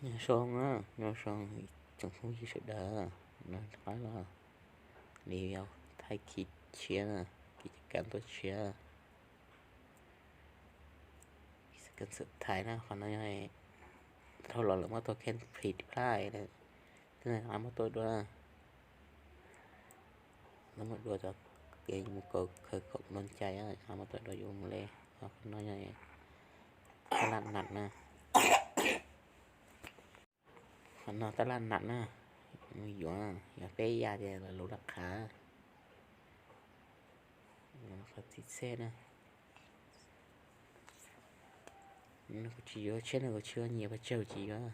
Nyob zoo na, nyob zoo tsoom phooj ywg sawv daws, no rov qab los li yog thaij khiv tshiab na, khiv cov kab tuaj tshiab, khiv xwm thaiv na, qhov no yog dhau los lawv muab tua kheej plis plai lawm, twb rov qab muab tua dua, muab dua cov mus kaus khaws kaum nplooj cai, muab tua dua yuav mus li, qhov no yog tab laj nas na. Qhov no tab laj nas na, yuav, yog peb ya ces lawv lub laj qhav, qhov txiv txhej na. Kuv tsis yuav tsheb no, kuv tsis yuav nyias pes tsawg tsis yuav.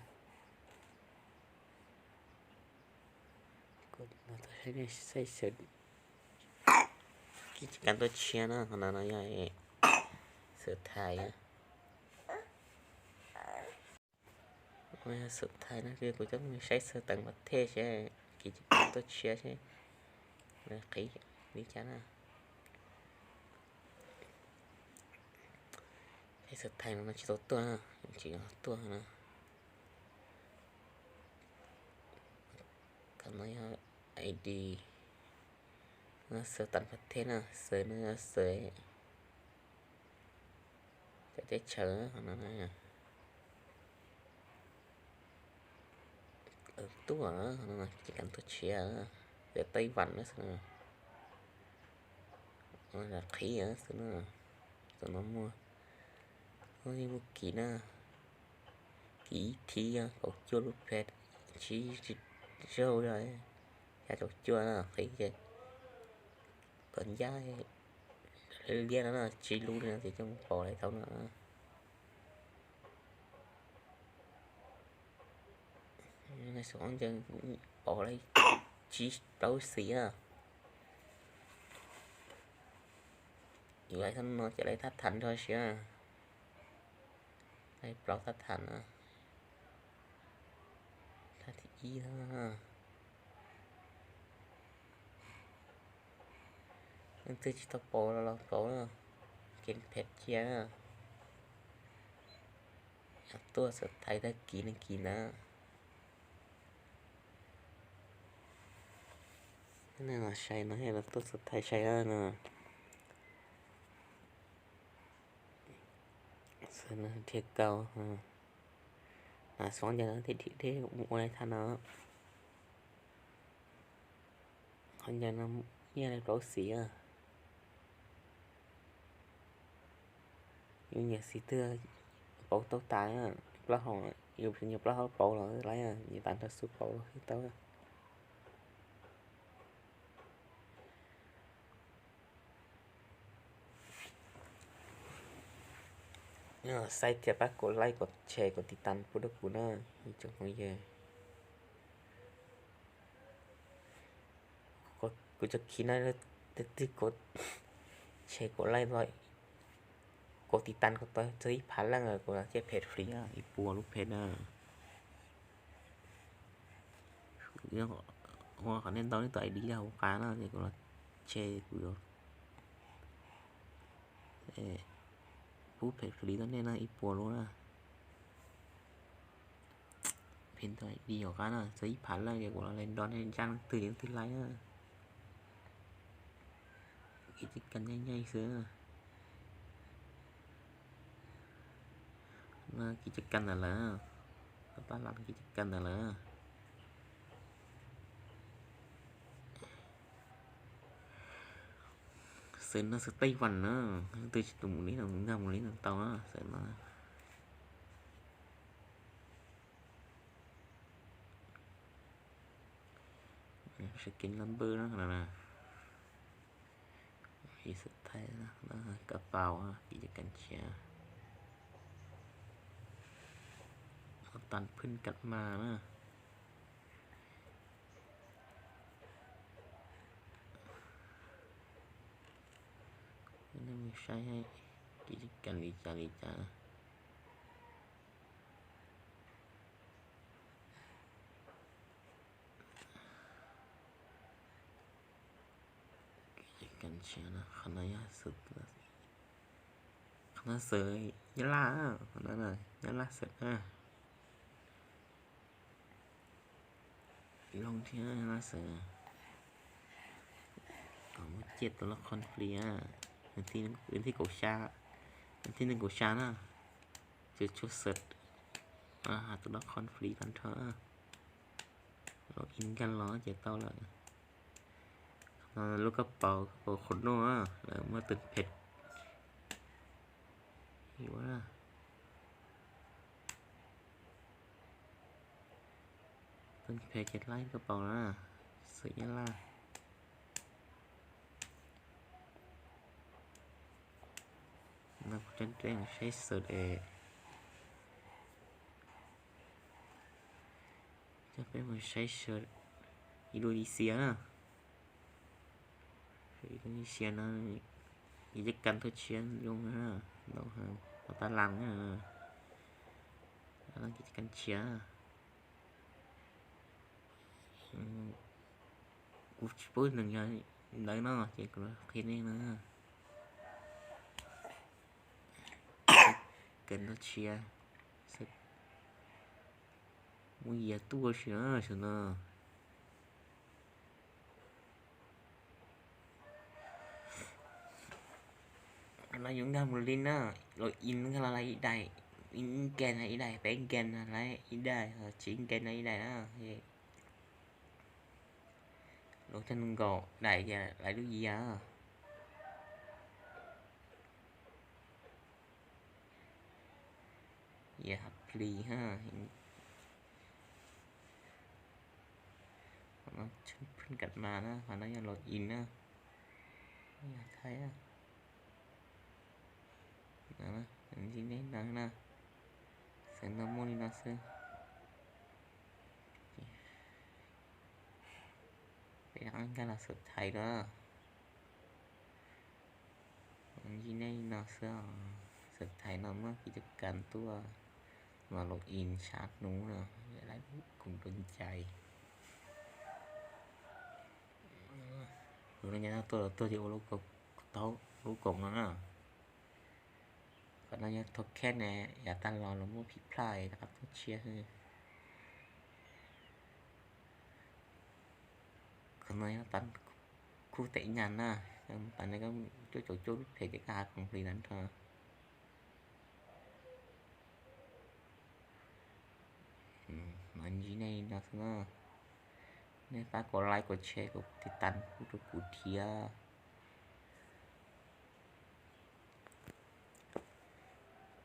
Saib sawv, kib cov kab tuaj tshiab na, qhov no no yog xwm thaiv, xwm thaiv no kuv coj nej saib xwm teev pas thej seb kib cov kab tuaj tshiab seb qhib li cas na. Saib xwm thaiv no no tsis tau tuaj, tsis tuaj na. Qhov no yog I D, xwm teev pas thej na, xwm no yog xwm cov teb chaws no. Tuaj, ces kab tuaj tshiab, xwm Taiv Vam na xwb, qhib xwb na, xwm no muaj, muaj kis na, kis ib thib kaum cuaj lub phem, tsib zaug xya caum cuaj na, qhib ces kom ncaj liab liab no na, tsib lub li no ces coj mus pauv lawm tau na. Xov ncaws pauv lawm tsib plaub xis na. Yus laij thab no ces laij thab tham nrog siab, laij plaub thab tham na, thab thib ib na. Leej twg tsis tau pauv los los pauv na, kev phem cia na. Tuaj xwm thaiv tag kis neeg kis na. Nej los saib no, los tuaj xwm thaiv saib no. Xwm no dhia kaus, hnav xov ncaws no thiaj dhia deb mus ua laij thab no. Qhov ncaws no nyiaj li plaub xis. Yus nyiam xis twg pauv tau tas, plaub hau, yus nyiam plaub hau pauv los laib, nyiam tas nrho xub pauv los hwj tau. Saib thiab pab kom like, kom share, kom tiv tas pub rau kuv na ib tsoom phooj ywg. Kuv cov khiv no, tig kom share, kom like, kom tiv tas kom txog ib phav leej, kuv los coj phem free ib puas lub phem na. Ua qhov nej ntau nej tus I D hauv qab no ces kuv los share, kuv yuav pub phem free rau nej no ib puas lub na. Phem ntau I D hauv qab no, txog ib phav leej ces kuv los li nrog nej ntsaj leej twg ces leej twg laib na. Kis cov kas nyaij nyaij xwb. Kis cov kas ntawm lawm, tab laj kis cov kas ntawm lawm. Xwm no xwm Taiv Vam na, leej twg tsis tus mus li no, nkag mus li no tau na, xwm no. Sab kev laj npawj na, ib xwm thaij, kav paus, kis cov kas tshiab, tas phwj kas mas na. Nej mus saib kis cov kas li cas li cas. Qhov no yog xwm, qhov no xwm Nyab Laj, qhov no Nyab Laj xwm na. Log in thiab na xwb. Muab ciaj tus loj config, thib kaum xya, thib nees nkaum xya na. Tsuas tshuav search, tus loj config tag nrho. Log in nkag los ces tau lawm. No lub kab paus, kab paus qhuv noj, lawv muaj tus phem yuav na. Tus phem ces laib kab paus na, xwm nyab laj. No kuv coj peb mus saib search es, coj peb mus saib search Indonesia na. Indonesia no, ces coj kas tuaj tshiab zoo na, ntau heev, tab laj na, tab laj ces coj kas tshiab. Kuv tsis paub neeg yog ntawd no ces kuv qhia nej no. Kas tuaj tshiab, muaj yias tuaj si na, saum no. No yus nkag mus li na, log in nkag los laib ib daim, ib nkees na ib daim, peb nkees na laib ib daim, tsis nkees na ib daim na. Lub coj nkaum daim ces laib lub yias. Yias hab plis ha. Qhov no tsheej phwj kam mas na, qhov no yog log in na. Yog Thaib na. Ntsis nej no na, xwm no muaj li no xwb. Peb rov nkag los xwm Thaib lawm. Ntsis nej li no xwb os. Xwm Thaib no muaj kis cov kas tuaj, mas log in sab hnub no, laib kuv dua ncais. Kuv no nyob tuaj tuaj ces ua lub koom no na. Qhov no yog token ne, yav tag los los muaj phim plaj rov qab tuaj tshiab xwb. Qhov no yog tas khub tev nyas na, tas ne koj cuaj caum cuaj lub phem ces koj hav koom plis tag nrho. Mas ntsib nej li no xwb na. Nej pab kom like kom share kom tiv tas pub rau kuv thiab.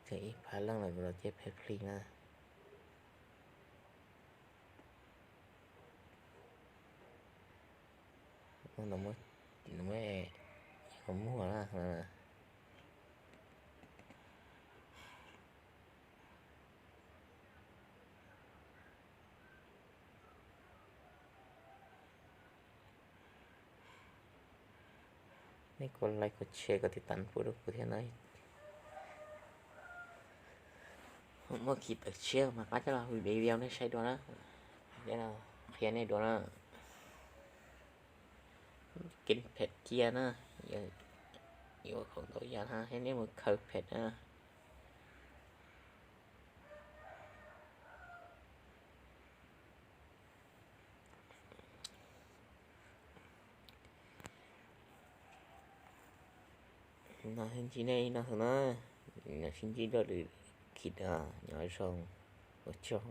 Ces ib phav leej lawm kuv los ces phem plig na. Muaj, muaj na. Nej kom like kom share kom tiv tas pub rau kuv thiab na. Muaj kis tawm tshiab mas qab coj los video nej saib dua na. Qhia nej dua na. Kev phem kiag na. Yuav khoom ntau yam na, nej mus khaws phem na. No sib ntsib nej no xwb na. Sib ntsib dua lwm khib, nyob zoo, ua tsaug.